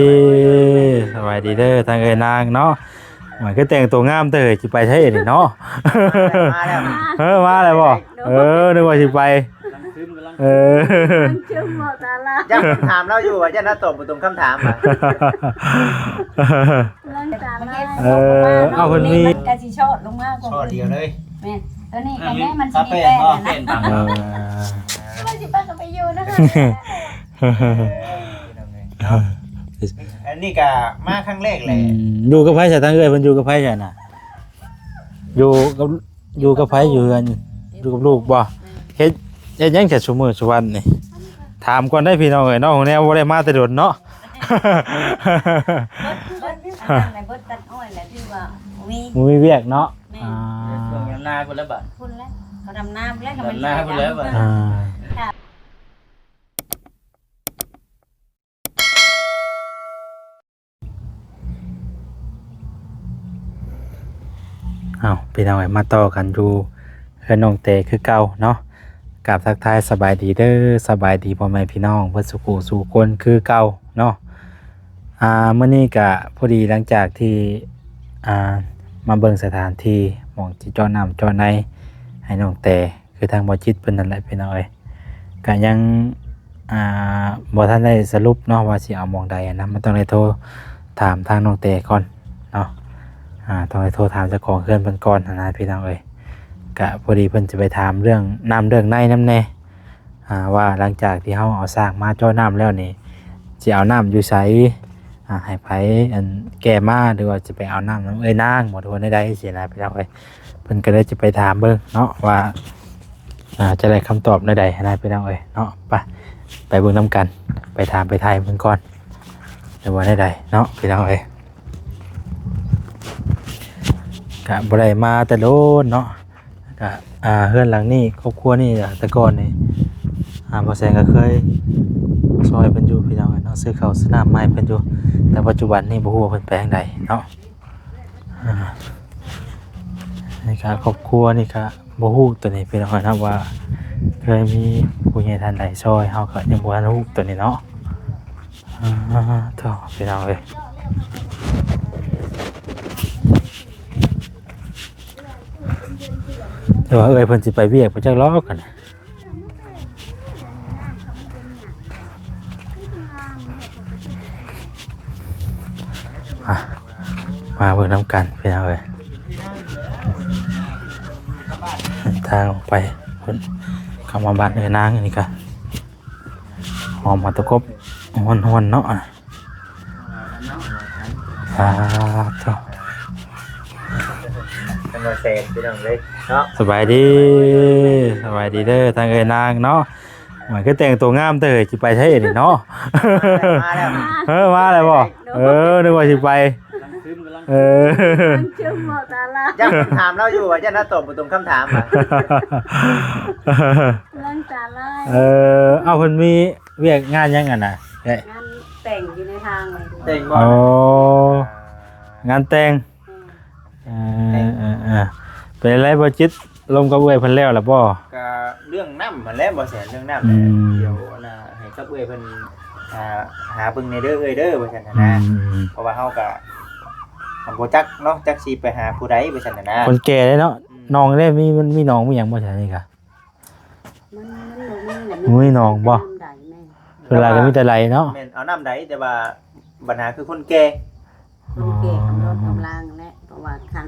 ເອີ ສະບາຍດີເດີ ທາງເອື້ອຍນາງເນາະ. ມັນຄືແຕ່ງຕົວງາມແຕ່ເຮີ້ຍ ຊິໄປໃສນີ້ເນາະ? ມາແລ້ວ ເອີ ມາແລ້ວບໍ່? ເອີ ນຶກວ່າຊິໄປ ເອີ ຍັງເຈີບໍ່ຕາລາ ຢ້ານຄຳຖາມລາວຢູ່ວ່າ ຢ້ານລາວຕອບບໍ່ຕົງຄຳຖາມວ່າ ເອີ ເອົາ ເພິ່ນມີ ມັນກະຊິຊອດລົງມາ ຊອດດຽວເລີຍ. ແມ່ນ ຕົວນີ້ກະແມ່ນ ມັນຊິມີແປ້ນນະ ເອີ ວ່າຊິໄປກະໄປຢູ່ນະ. ອັນນີ້ກະມາຄັ້ງແລກແຫຼະ. ອືມ ຢູ່ກັບໃຜຊະ? ທາງເອື້ອຍເພິ່ນຢູ່ກັບໃຜຊະນະ? ຢູ່ກັບ ຢູ່ກັບໃຜ? ຢູ່ເຮືອນ ຢູ່ກັບລູກບໍ່? ເຮັດ ເຮັດຫຍັງຊະຊຸມື້ຊຸວັນນີ້? ຖາມກ່ອນໄດ໋ພີ່ນ້ອງເອີຍເນາະ ແນວບໍ່ໄດ້ມາແຕ່ດົນເນາະ. ເບິດ ເບິດ ອັນນັ້ນແຫຼະ ເບິດຕັດອ້ອຍແຫຼະ ຖືວ່າບໍ່ມີ ບໍ່ມີວຽກເນາະ. ແມ່ນ ອ່າ ເຮັດຊ່ວງດຳນາພຸ້ນແລ້ວບາດ ພຸ້ນແລ້ວ ເຂົາດຳນາພຸ້ນແລ້ວ ດຳນາພຸ້ນແລ້ວບາດ ອ່າ. ເອົາ ພີ່ນ້ອງເອີຍ ມາຕໍ່ກັນຢູ່ເຮືອນນ້ອງແຕຄືເກົ່າເນາະ. ກາບທັກທາຍສະບາຍດີເດີ ສະບາຍດີພໍ່ແມ່ພີ່ນ້ອງເບິດສູ່ຄູ່ສູ່ຄົນຄືເກົ່າເນາະ. ອ່າ ມື້ນີ້ກະພໍດີຫຼັງຈາກທີ່ ອ່າ ມາເບິ່ງສະຖານທີ່ໝ່ອງຊິເຈາະນ້ຳເຈາະໃນໃຫ້ນ້ອງແຕ ຄືທາງບໍ່ຈິດເພິ່ນນັ້ນແຫຼະພີ່ນ້ອງເອີຍ ກະຍັງ ອ່າ ບໍ່ທັນໄດ້ສະຫຼຸບເນາະ ວ່າຊິເອົາໝ່ອງໃດຫັ້ນນະ. ມັນຕ້ອງໄດ້ໂທຖາມທາງນ້ອງແຕກ່ອນເນາະ ອ່າ ຕ້ອງໄດ້ໂທຖາມເຈົ້າຂອງເຮືອນເພິ່ນກ່ອນຫັ້ນນະພີ່ນ້ອງເອີຍ. ກະພໍດີເພິ່ນຈະໄປຖາມເລື່ອງນ້ຳເລື່ອງໃນນຳແດ່ ອ່າ ວ່າຫຼັງຈາກທີ່ເຮົາເອົາຊ່າງມາເຈາະນ້ຳແລ້ວນີ້ ຊິເອົານ້ຳຢູ່ໃສ? ອ່າ ໃຫ້ໃຜ ອັນ ແກ່ມາ ຫຼືວ່າຈະໄປເອົານ້ຳນຳເອື້ອຍນາງບໍ່ ຫຼືວ່າແນວໃດຊີ້ນະພີ່ນ້ອງເອີຍ. ເພິ່ນກະເລີຍຈະໄປຖາມເບິ່ງເນາະວ່າ ອ່າ ຈະໄດ້ຄຳຕອບແນວໃດຫັ້ນນະພີ່ນ້ອງເອີຍເນາະ. ໄປ ໄປເບິ່ງນຳກັນ ໄປຖາມໄປໄຖ່ເພິ່ນກ່ອນ ຫຼືວ່າແນວໃດເນາະພີ່ນ້ອງເອີຍ. ກະບໍ່ໄດ້ມາແຕ່ດົນເນາະ ກະ ອ່າ ເຮືອນຫຼັງນີ້ ຄອບຄົວນີ້ ແຕ່ກ່ອນນີ້ ອ່າ ບໍ່ແສງກະເຄີຍຊ່ອຍເພິ່ນຢູ່ພີ່ນ້ອງເອີຍເນາະ ຊື້ເຂົ້າຊື້ນ້ຳມາໃຫ້ເພິ່ນຢູ່ ແຕ່ປັດຈຸບັນນີ້ບໍ່ຮູ້ວ່າເພິ່ນໄປທາງໃດເນາະ. ອ່າ ນີ້ກະຄອບຄົວນີ້ກະບໍ່ຮູ້ໂຕນີ້ພີ່ນ້ອງເອີຍເນາະ ວ່າເຄີຍມີຜູ້ໃຫຍ່ທ່ານໃດຊ່ອຍ ເຮົາກະຍັງບໍ່ທັນຮູ້ໂຕນີ້ເນາະ. ອ່າ ໂທ້ ພີ່ນ້ອງເອີຍ ແຕ່ວ່າເອື້ອຍເພິ່ນຊິໄປວຽກໄປຈັກລອກຫັ້ນນະ. ອ່ະ ມາເບິ່ງນຳກັນພີ່ນ້ອງເອີຍ ທາງອອກໄປພຸ້ນ ເຂົ້າມາບ້ານເອື້ອຍນາງນີ້ກະ ຫອມຫາດຕະກົບ ຮວນໆ ເນາະ. ສາທຸ ທາງບໍ່ແສງພີ່ນ້ອງເອີຍເນາະ. ສະບາຍດີ ສະບາຍດີເດີ ທາງເອື້ອຍນາງເນາະ. ມັນຄືແຕ່ງຕົວງາມແຕ່ເຮີ້ຍ ຊິໄປໃສນີ້ເນາະ? ມາແລ້ວ ເອີ ມາແລ້ວບໍ່? ເອີ ນຶກວ່າຊິໄປ ເອີ ເຈີບໍ່ຕາລາ ຢ້ານຄຳຖາມລາວຢູ່ວ່າ ຢ້ານລາວຕອບບໍ່ຕົງຄຳຖາມວ່າ ເອີ ເອົາ ເພິ່ນມີ ວຽກງານຫຍັງຫັ້ນນະ? ເອີຍ ງານແຕ່ງຢູ່ໃນທາງເລີຍ. ແຕ່ງບໍ່? ອໍ ງານແຕ່ງ. ເອີ ເອີ ເອີ ເປັນໃດບໍ່ຈິດ ລົມກັບເອື້ອຍເພິ່ນແລ້ວລະບໍ່? ກະເລື່ອງນ້ຳຫັ້ນແຫຼະ ບໍ່ແສນ ເລື່ອງນ້ຳ. ອືມ ດຽວອັນນ່າ ໃຫ້ກັບເອື້ອຍເພິ່ນ ຫາ ຫາເບິ່ງແດ່ເດີເອື້ອຍເດີ ວ່າຊັ້ນຫັ້ນນະ. ອືມ ເພາະວ່າເຮົາກະ ກະບໍ່ຈັກເນາະ ຈັກຊິໄປຫາຜູ້ໃດ ວ່າຊັ້ນຫັ້ນນະ. ຄົນແກ່ເດ້ເນາະ. ອືມ ໜອງເດ້ ມີ ມັນມີໜອງມີຫຍັງບໍ່ແຖວນີ້ກະ? ມັນ ມັນບໍ່ມີແຫຼະ ບໍ່ມີໜອງບໍ່? ນ້ຳໃດແມ່ນ ສ່ວນຫຼາຍກະມີແຕ່ໄຫຼເນາະ. ແມ່ນ ເອົານ້ຳໃດ ແຕ່ວ່າບັນຫາຄືຄົນແກ່ ຄົນແກ່ ອໍ ກຳລັງ ກຳລັງແຫຼະ ເພາະວ່າຄ່າ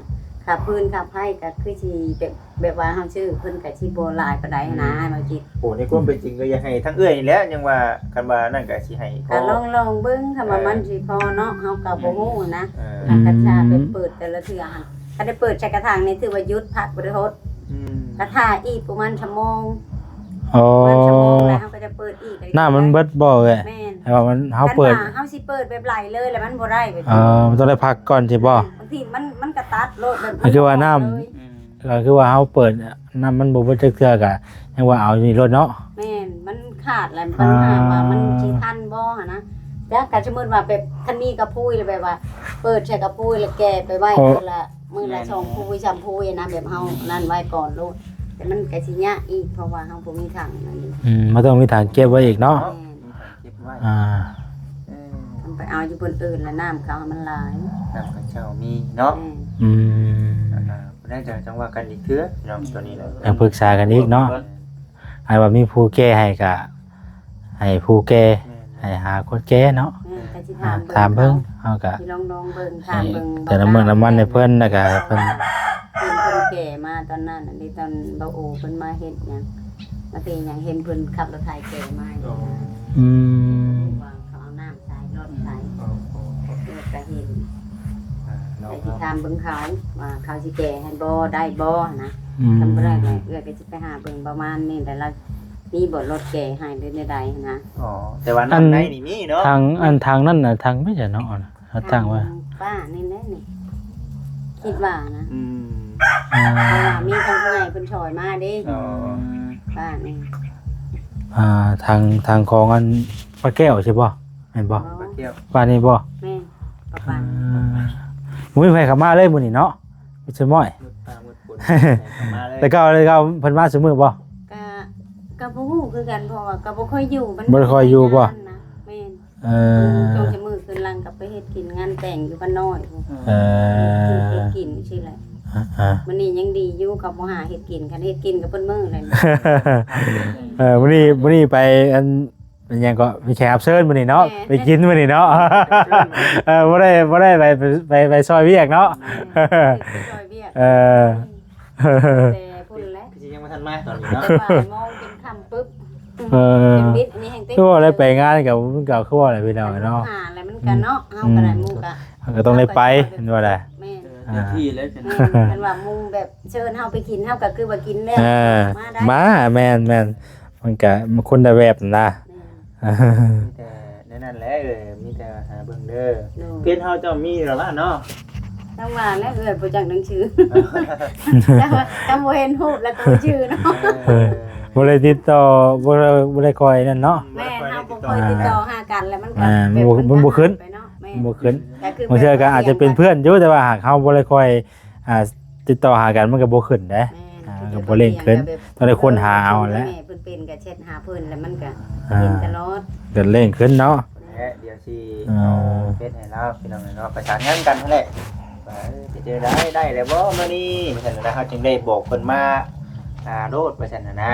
ຄ່າຟືນຄ່າໄຟກະຄືຊິແບບ ແບບວ່າເຮົາຊື້ເພິ່ນກະຊິບໍ່ຫຼາຍປານໃດຫັ້ນນະ ອືມ ບາງທີ. ໂອ້ ໃນຄວາມເປັນຈິງກະຢາກໃຫ້ທາງເອື້ອຍນີ້ແຫຼະ ຍັງວ່າ ຄັນວ່ານັ້ນກະຊິໃຫ້ ກະລອງ ລອງເບິ່ງ ຄັນວ່າ ເອີ ມັນຊິພໍເນາະ ເຮົາກະບໍ່ຮູ້ຫັ້ນນະ. ອືມ ອືມ ຄັນກະຖ້າໄປເປີດແຕ່ລະເທື່ອຫັ້ນ ຄັນໄດ້ເປີດໃສ່ກະຖາງນີ້ຖືວ່າຢຸດ ພັກບໍ່ໄດ້ຫົດ. ອືມ ກະຖ້າອີກປະມານຊົ່ວໂມງ. ອໍ ປະມານຊົ່ວໂມງແລ້ວເຮົາກະຈະເປີດອີກ. ນ້ຳມັນເບິດບໍ່ເອື້ອຍ? ແມ່ນ ແຕ່ວ່າມັນ ເຮົາເປີດ ຄັນວ່າເຮົາຊິເປີດແບບໄຫຼເລີຍລະມັນບໍ່ໄດ້. ອໍ ມັນຕ້ອງໄດ້ພັກກ່ອນຊິບໍ່? ແມ່ນ ບາງທີມັນ ມັນກະຕັດໂລດແບບ ກະຄືວ່ານ້ຳ ອືມ ກະຄືວ່າເຮົາເປີດ ນ້ຳມັນບໍ່ເບິດຈັກເທື່ອກະຍັງວ່າເອົາຢູ່ນີ້ໂລດເນາະ. ແມ່ນ ມັນຂາດແລ້ວ ບັນຫາວ່າມັນຊິທັນບໍ່ຫັ້ນນະ. ຈັກ ກະສົມມຸດວ່າແບບຄັນມີກະພຸ້ຍລະແບບວ່າເປີດໃສ່ກະພຸ້ຍລະແກ່ໄປໄວ້ ມື້ລະ ມື້ລະສອງພຸ້ຍສາມພຸ້ຍຫັ້ນນະ ແບບເຮົານັ້ນໄວ້ກ່ອນໂລດ. ແຕ່ມັນກະຊິຍາກອີກ ເພາະວ່າເຮົາບໍ່ມີຖັງນັ້ນ. ອືມ ມັນຕ້ອງມີຖັງເກັບໄວ້ອີກເນາະ. ແມ່ນ ເກັບໄວ້ ອ່າ ເອີ ມັນໄປ ເອົາຢູ່ບ່ອນອື່ນລະ ນ້ຳເຂົາໃຫ້ມັນຫຼາຍ ນ້ຳເຂົາເຈົ້າມີເນາະ ແມ່ນ ອືມ ອ່າ ຜູ້ໃດຈະ ຈັ່ງວ່າກັນອີກເທື່ອພີ່ນ້ອງ ຕົວນີ້ແຫຼະ ຕ້ອງປຶກສາກັນອີກເນາະ ໃຫ້ວ່າມີຜູ້ແກ້ໃຫ້ກະ ໃຫ້ຜູ້ແກ່ ແມ່ນ ໃຫ້ຫາຄົນແກ່ເນາະ ແມ່ນ ກໍຊິ ອ່າ ຖາມເບິ່ງ ຖາມເບິ່ງ ເຮົາກໍ ຊິລອງ ລອງເບິ່ງ ຖາມເບິ່ງ ໃຫ້ເຕີມນ້ຳມັນໃຫ້ເພິ່ນ ແລ້ວກໍໃຫ້ເພິ່ນ ເຫັນເພິ່ນແກ່ມາຕອນນັ້ນ ອັນນີ້ຕອນບ່າວໂອເພິ່ນມາເຮັດຫຍັງ ມາເຮັດຫຍັງ ເຫັນເພິ່ນຂັບລົດໄຖແກ່ມາຢູ່ ອໍ ອືມ ວ່າເຂົາເອົານ້ຳໃສ່ ຫຼອດໃສ່ ອໍ ອໍ ອໍ ເອີ ກໍເຫັນ ອ່າ ລອງ ແຕ່ຊິຖາມເບິ່ງເຂົາວ່າເຂົາຊິແກ້ໃຫ້ບໍ່ ໄດ້ບໍ່ນະ ອືມ ຄັນບໍ່ໄດ້ກໍເອື້ອຍກໍຊິໄປຫາເບິ່ງປະມານນີ້ ແຕ່ລາວມີບໍ່ລົດແກ້ໃຫ້ ຫຼືແນວໃດນະ ອໍ ແຕ່ວ່ານ້ຳໃນນີ້ມີເນາະ ທາງ ອັນທາງນັ້ນນະ ທາງໄປໃສເນາະ ເຮົາຕັ້ງໄວ້ ທາງປ້ານີ້ແຫຼະນີ້ ຄິດວ່ານະ ອືມ ອ່າ ເພາະວ່າມີທາງຜູ້ໃຫຍ່ເພິ່ນຊ່ອຍມາເດ້ ອໍ ປ້ານີ້ ອ່າ ທາງ ທາງຂອງອັນປ້າແກ້ວໃຊ່ບໍ່ ແມ່ນບໍ່ ອໍ ປ້າແກ້ວ ປ້ານີ້ບໍ່ ແມ່ນ ປ້າປານ ອ່າ ບໍ່ມີໃຜເຂົ້າມາເລີຍມື້ນີ້ເນາະ ມີແຕ່ໝ້ອຍ ມືດຟ້າມືດຝົນ ເຂົ້າມາເລີຍ ແຕ່ເກົ່າ ແຕ່ເກົ່າເພິ່ນມາຊຸມື້ບໍ່ ກະ ກະບໍ່ຮູ້ຄືກັນ ເພາະວ່າກະບໍ່ຄ່ອຍຢູ່ ມັນ ບໍ່ໄດ້ຄ່ອຍຢູ່ບໍ່ ງານນະ ແມ່ນ ເອີ ຊ່ວງຈະມື້ຄືນຫຼັງກໍໄປເຮັດກິນງານແຕ່ງຢູ່ບ້ານນ້ອຍ ເອີ ເຮັດກິນ ເຮັດກິນຊີ້ແຫຼະ ອ່າໆ ມື້ນີ້ຍັງດີຢູ່ ເຂົາບໍ່ຫາເຮັດກິນ ຄັນເຮັດກິນກໍເບິດມື້ແລ້ວ ເອີ ມື້ນີ້ ມື້ນີ້ໄປອັນ ເປັນຫຍັງກໍມີແຂກຮັບເຊີນມື້ນີ້ເນາະ ແມ່ນ ໄປກິນມື້ນີ້ເນາະ ເອີ ບໍ່ໄດ້ ບໍ່ໄດ້ໄປ ໄປ ໄປຊ່ອຍວຽກເນາະ ແມ່ນ ໄປຊ່ອຍວຽກ ເອີ ແຕ່ພຸ້ນແຫຼະ ຄືຊິຍັງບໍ່ທັນມາຕອນນີ້ເນາະ ແຕ່ບ່າຍໂມງເປັນຄ່ຳປຶບ ເອີ ເປັນວິດ ອັນນີ້ແຮ່ງເຕັມ ຄືວ່າໄດ້ໄປງານກັບ ມັນກໍຄືວ່າແຫຼະພີ່ນ້ອງເນາະ ຫາແລ້ວມັນກໍເນາະ ເຮົາກໍໄດ້ ອືມ ໝູ່ກໍ ເຮົາກໍຕ້ອງໄດ້ໄປ ແມ່ນບໍ່ລະ ແມ່ນ ອ່າ ເຕັມທີ່ເລີຍ ຄັນວ່າໝູ່ແບບເຊີນເຮົາໄປກິນ ເຮົາກໍຄືວ່າກິນແລ້ວ ເອີ ມາໄດ້ ມາ ແມ່ນໆ ມັນກະ ມັນຄົນລະແບບນະ ແມ່ນ ມີແຕ່ແນວນັ້ນແຫຼະ ເອີ ມີແຕ່ຫາເບິ່ງເດີ ໂດຍ ເພຈເຮົາເຈົ້າມີແລ້ວວະເນາະ ຈັ່ງວ່າແຫຼະ ເອື້ອຍບໍ່ຈັກໜັງສື ຈັ່ງວ່າ ຄັນບໍ່ເຫັນຮູບແລ້ວກໍບໍ່ຈື່ເນາະ ເອີ ບໍ່ໄດ້ຕິດຕໍ່ ບໍ່ໄດ້ ບໍ່ໄດ້ຄ່ອຍນັ້ນເນາະ ແມ່ນ ເຮົາບໍ່ຄ່ອຍຕິດຕໍ່ຫາກັນ ແລ້ວມັນກໍ ອ່າ ແບບ ມັນບໍ່ ມັນບໍ່ຂຶ້ນ ໄປເນາະ ແມ່ນ ບໍ່ຂຶ້ນ ບາງເທື່ອກໍອາດຈະເປັນເພື່ອນຢູ່ ແຕ່ວ່າຫາກເຮົາບໍ່ໄດ້ຄ່ອຍ ອ່າ ຕິດຕໍ່ຫາກັນ ມັນກໍບໍ່ຂຶ້ນເດ້ ແມ່ນ ອ່າ ກໍບໍ່ເລັ່ງຂຶ້ນ ຕ້ອງໄດ້ຄົ້ນຫາເອົາແຫຼະ ແມ່ເພິ່ນເປັນກໍແຊັດຫາເພິ່ນ ແລ້ວມັນກໍ ອ່າ ເປັນຕະຫຼອດ ກໍເລັ່ງຂຶ້ນເນາະ ແລະ ດຽວຊິ ອ່າ ເອົາເຟສໃຫ້ລາວ ພີ່ນ້ອງເນາະ ປະສານງານກັນຫັ້ນແຫຼະ ວ່າ ເອີ ເປັນຈັ່ງໃດ ໄດ້ແລ້ວບໍ່ມື້ນີ້ ວ່າຊັ້ນນະ ເຮົາຈຶ່ງໄດ້ບອກເພິ່ນມາ ອ່າ ໂລດ ວ່າຊັ້ນນະ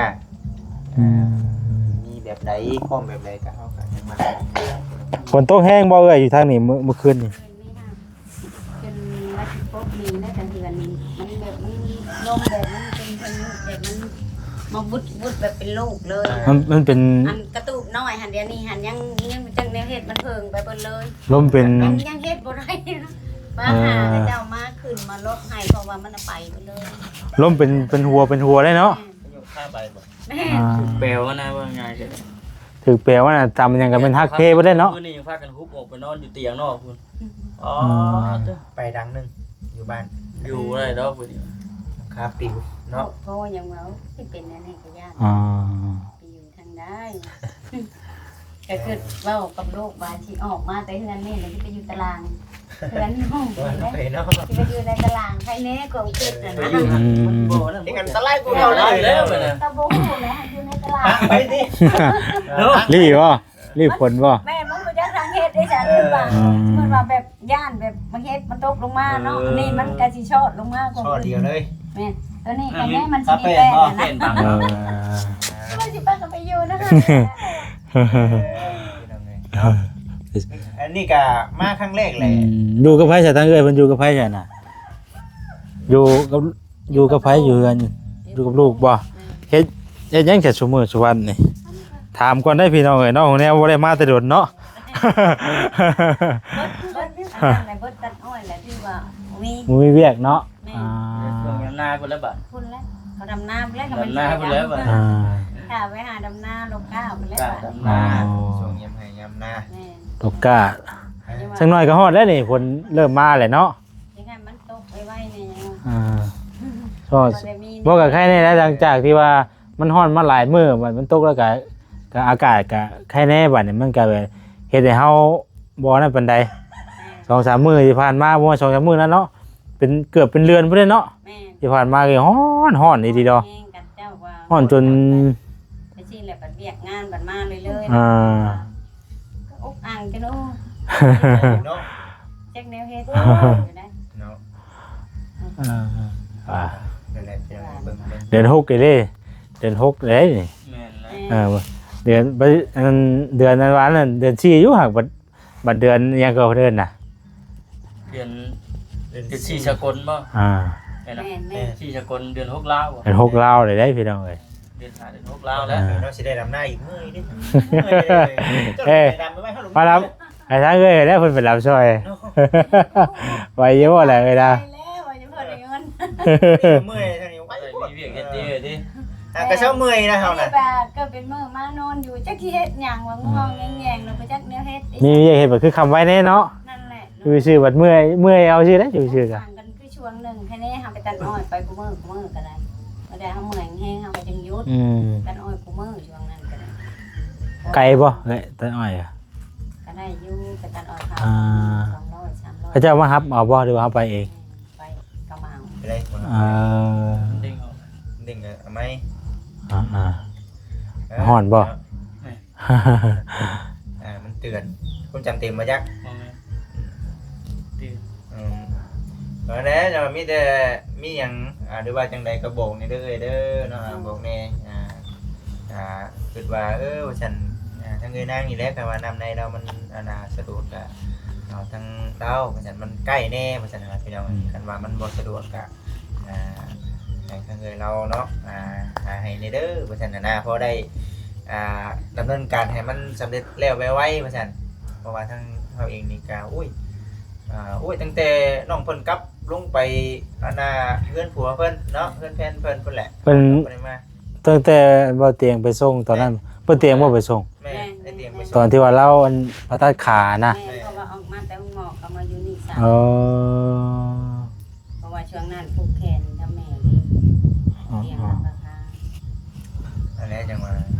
ອືມ ມີແບບໃດ ພ້ອມແບບໃດ ກໍເຮົາກໍຈັ່ງມາ ຝົນຕົກແຮງບໍ່ເອື້ອຍ ຢູ່ທາງນີ້ ມື້ ມື້ຄືນນີ້? ຈົນວ່າຊິຕົກນີ້ແຫຼະ ກາງເດືອນນີ້ ມັນແບບ ມັນລົມແບບ ມັນເປັນພາຍຸແບບ ມັນມາວຸດໆ ແບບເປັນລູກເລີຍ ມັນ ມັນເປັນ ອັນກະຕູບນ້ອຍຫັ້ນ ດຽວນີ້ຫັ້ນ ຍັງ ຍັງຈັກແນວເຮັດ ມັນເພິ່ງໄປເບິດເລີຍ ລົມເປັນ ຍັງ ຍັງເຮັດບໍ່ໄດ້ ມາຫາ ເອີ ເຂົາເຈົ້າມາຂຶ້ນມາລົດໃຫ້ ເພາະວ່າມັນເອົາໄປເບິດເລີຍ ລົມເປັນ ເປັນຫົວ ເປັນຫົວໄດ້ເນາະ ແມ່ນ ມັນຍົກຄາໄປບໍ່ ແມ່ນ ອ່າ ຖືກແປວນະ ວ່າງ່າຍເດີ ຖືກແປວນະ ຕຳຫຍັງກໍແມ່ນຫັກເພເບິດເດ້ເນາະ ມື້ນີ້ຍັງພາກັນຮຸບອອກໄປນອນຢູ່ຕຽງນອກພຸ້ນ ອໍ ອືມ ໄປຫຼັງໜຶ່ງຢູ່ບ້ານ ຢູ່ບໍ່ໄດ້ດອກມື້ນີ້ ຄາປິວເນາະ ໂທຍັງເວົ້າ ຊິເປັນແນວນີ້ກໍຢ້ານ ອໍ ໄປຢູ່ທາງໃດ ກໍຄິດເວົ້າກັບລູກວ່າຊິອອກມາແຕ່ເຮືອນນີ້ ແລ້ວຊິໄປຢູ່ຕາລາງ ເຮືອນຫ້ອງນີ້ແຫຼະ ໄປເນາະ ຊິໄປຢູ່ໃນຕາລາງ ໃຜແນ່ຄວາມຄິດນະ ອືມ ມັນບໍ່ ມັນອັນຕະລາຍກວ່າເກົ່າເລີຍ ແລ້ວບັດນີ້ ກໍບໍ່ຮູ້ແຫຼະ ຢູ່ໃນຕາລາງ ໄປຕິ ເນາະ ລີ້ບໍ່? ລີ້ຝົນບໍ່? ແມ່ນ ມັນບໍ່ຈັກທາງເຮັດເດ້ ສະ ເອີ ຄືວ່າ ອືມ ສົມມຸດວ່າແບບ ຢ້ານແບບມັນເຮັດ ມັນຕົກລົງມາເນາະ ເອີ ອັນນີ້ມັນກະຊິຊອດລົງມາກວ່າ ຊອດດຽວເລີຍ ແມ່ນ ຕົວນີ້ກໍແມ່ນ ມັນຊິມີແປ້ນນະ ເອີ ວ່າຊິປະກັນໄປຢູ່ນະ ເນາະ ອັນນີ້ກະມາຄັ້ງແລກແຫຼະ ອືມ ຢູ່ກັບໃຜຊະ ທາງເອື້ອຍເພິ່ນຢູ່ກັບໃຜຊະນະ ຢູ່ກັບ ຢູ່ກັບໃຜ ຢູ່ເຮືອນ ຢູ່ກັບລູກບໍ່? ເຮັດ ເຮັດຫຍັງແຕ່ຊຸມື້ຊຸວັນນີ້? ຖາມກ່ອນໄດ້ພີ່ນ້ອງເອີຍເນາະ ແນວບໍ່ໄດ້ມາແຕ່ດົນເນາະ ເບິດ ເບິດ ເບິດ ອັນນັ້ນແຫຼະ ເບິດຕັດອ້ອຍແຫຼະ ຖືວ່າບໍ່ມີ ບໍ່ມີວຽກເນາະ ແມ່ນ ອ່າ ດຳນາພຸ້ນແລ້ວບາດ ພຸ້ນແລ້ວ ເຂົາດຳນາພຸ້ນແລ້ວ ດຳນາພຸ້ນແລ້ວບາດ ອ່າ ຖ້າໄປຫາດຳນາ ລົກກ້າພຸ້ນແລ້ວບາດ ດຳນາ ອໍ ຊ່ວງຍາມໄຮ່ຍາມນາ ແມ່ນ ລົກກ້າ ຈັກໜ່ອຍກໍຮອດແລ້ວນີ້ ຝົນເລີ່ມມາແລ້ວເນາະ ຢາກໃຫ້ມັນຕົກໄວໆແດ່ ອ່າ ກໍ ບໍ່ ກໍໄຄແນ່ແຫຼະ ຫຼັງຈາກທີ່ວ່າມັນຮ້ອນມາຫຼາຍມື້ ບັດມັນຕົກແລ້ວກໍ ກໍອາກາດກໍໄຄແນ່ ບັດນີ້ມັນກໍແບບເຮັດໃຫ້ເຮົາບໍ່ນັ້ນປານໃດ ແມ່ນ ສອງສາມມື້ທີ່ຜ່ານມາ ບໍ່ວ່າສອງສາມມື້ນັ້ນເນາະ ເປັນ ເກືອບເປັນເດືອນພຸ້ນເດ້ເນາະ ແມ່ນ ທີ່ຜ່ານມາກໍຮ້ອນ ຮ້ອນອີ່ຫຼີດອກ ແຮງກັນເຈົ້າວ່າ ຮ້ອນຈົນ ໄປຊີ້ແຫຼະ ບັດວຽກງານບັດມາເລື້ອຍໆ ອ່າ ກໍອົກອັ່ງກັນ ໂອ້ ເນາະ ຈັກແນວເຮັດຢູ່ໃດ ເນາະ ເອີ ອ່າ ນັ້ນແຫຼະ ພີ່ນ້ອງເບິ່ງ ເບິ່ງ ເດືອນຫົກເດ້ ເດືອນຫົກເດ້ນີ້ ແມ່ນແລ້ວ ເອີ ເດືອນ ອັນ ເດືອນອັນວ່ານັ້ນ ເດືອນສີ່ຢູ່ ຫາກບັດ ບັດເດືອນຫຍັງກໍເອີ້ນນະ ເດືອນ ເດືອນສີ່ສາກົນບໍ່? ອ່າ ແມ່ນເນາະ ແມ່ນໆ ສີ່ສາກົນ ເດືອນຫົກລາວ ເດືອນຫົກລາວເລີຍເດ້ພີ່ນ້ອງເອີຍ ເດືອນຫ້າ ເດືອນຫົກລາວແລ້ວ ອ່າ ເນາະ ຊິໄດ້ດຳນາອີກມື້ນີ້ ເອີ ມາດຳໄປໄວ້ເຮົາ ມາດຳ ໃຫ້ທາງເອື້ອຍແລ້ວເພິ່ນໄປລຳຊ່ອຍ ໄຫວຢູ່ບໍ່ລະເອື້ອຍນະ? ໄຫວແລ້ວ ໄຫວຢູ່ ພໍໄດ້ເງິນ ເມື່ອຍທາງນີ້ໄຫວໂພດ ມີວຽກເຮັດເດ້ ອ່າ ກໍເຊົາເມື່ອຍນະເຮົານະ ກໍເປັນມື້ມານອນຢູ່ ຈັກຊິເຮັດຫຍັງວະ ງ່ວງແງງໆ ແລ້ວບໍ່ຈັກແນວເຮັດ ມີວຽກເຮັດກໍຄືຄຳໄວແນ່ເນາະ ນັ້ນແຫຼະ ຢູ່ຊື່ບັດເມື່ອຍ ເມື່ອຍເອົາຊື່ເດ້ ຢູ່ຊື່ກະ ຕ່າງກັນຄືຊ່ວງໜຶ່ງ ແຄ່ນີ້ເຮົາໄປຕັດອ້ອຍໄປຄູ່ມື້ ຄູ່ມື້ກໍໄດ້ ບໍ່ໄດ້ເຮົາເມື່ອຍແຮງເຮົາກໍຈັ່ງຢຸດ ຕັດອ້ອຍຄູ່ມື້ຊ່ວງນັ້ນກໍໄດ້ ໄກບໍ່ເອື້ອຍ ຕັດອ້ອຍ ກໍໄດ້ຢູ່ ໄປຕັດອ້ອຍເຂົາ ອ່າ ສອງຮ້ອຍ ສາມຮ້ອຍ ເຂົາເຈົ້າມາຮັບເອົາບໍ່ ຫຼືວ່າເຮົາໄປເອງ? ໄປກໍມາເອົາ ໄປໄດ້ບໍ່? ອ່າ ດຶງອອກ ດຶງເອົາໃໝ່ ອ່າໆ ເອີ ຮ້ອນບໍ່? ເນາະ ອ່າ ມັນເຕືອນ ຄວາມຈຳເຕັມບໍ່ຈັກ ບໍ່ແມ່ນ ອືມ ເຕືອນ ອືມ ບໍ່ແນ່ ແຕ່ວ່າມີແຕ່ ມີຫຍັງ ອ່າ ຫຼືວ່າຈັ່ງໃດກໍບອກແດ່ເດີເອື້ອຍເດີເນາະ ບອກແດ່ ອ່າ ອ່າ ຄິດວ່າ ເອີ ວ່າຊັ້ນ ອ່າ ທາງເອື້ອຍນາງນີ້ແຫຼະ ຄັນວ່ານ້ຳໃນລາວມັນ ອັນນ່າ ສະດວກກະເອົາທາງລາວ ວ່າຊັ້ນ ມັນໃກ້ແດ່ ວ່າຊັ້ນນະ ພີ່ນ້ອງ ອືມ ຄັນວ່າມັນບໍ່ສະດວກກະ ອ່າ ໃຫ້ທາງເອື້ອຍລາວເນາະ ອ່າ ຫາໃຫ້ແດ່ເດີ ວ່າຊັ້ນນະ ພໍໄດ້ ອ່າ ດຳເນີນການໃຫ້ມັນສຳເລັດແລ້ວໄວໆ ວ່າຊັ້ນ ເພາະວ່າທາງເຮົາເອງນີ້ກະ ໂອ້ຍ ອ່າ ໂອ້ຍ ຕັ້ງແຕ່ນ້ອງເພິ່ນກັບລົງໄປ ອັນນ່າ ເຮືອນຜົວເພິ່ນເນາະ ເຮືອນແຟນເພິ່ນພຸ້ນແຫຼະ ເພິ່ນບໍ່ໄດ້ມາ ຕັ້ງແຕ່ບ່າວຕຽງໄປສົ່ງຕອນນັ້ນ ແມ່ນ ບ່າວຕຽງບໍ່ໄປສົ່ງ ແມ່ນ ອ້າຍຕຽງໄປສົ່ງ ຕອນທີ່ວ່າລາວ ອັນ ຜ່າຕັດຂານະ ແມ່ນ ເພາະວ່າອອກມາແຕ່ໂຮງໝໍກໍມາຢູ່ນີ້ຊະ ເອີ ເພາະວ່າຊ່ວງນັ້ນຜູກແຂນກັບແມ່ເດ້ ອໍ ຕຽງ ອໍ ກໍຄາ ອັນນີ້ຈັ່ງວ່າ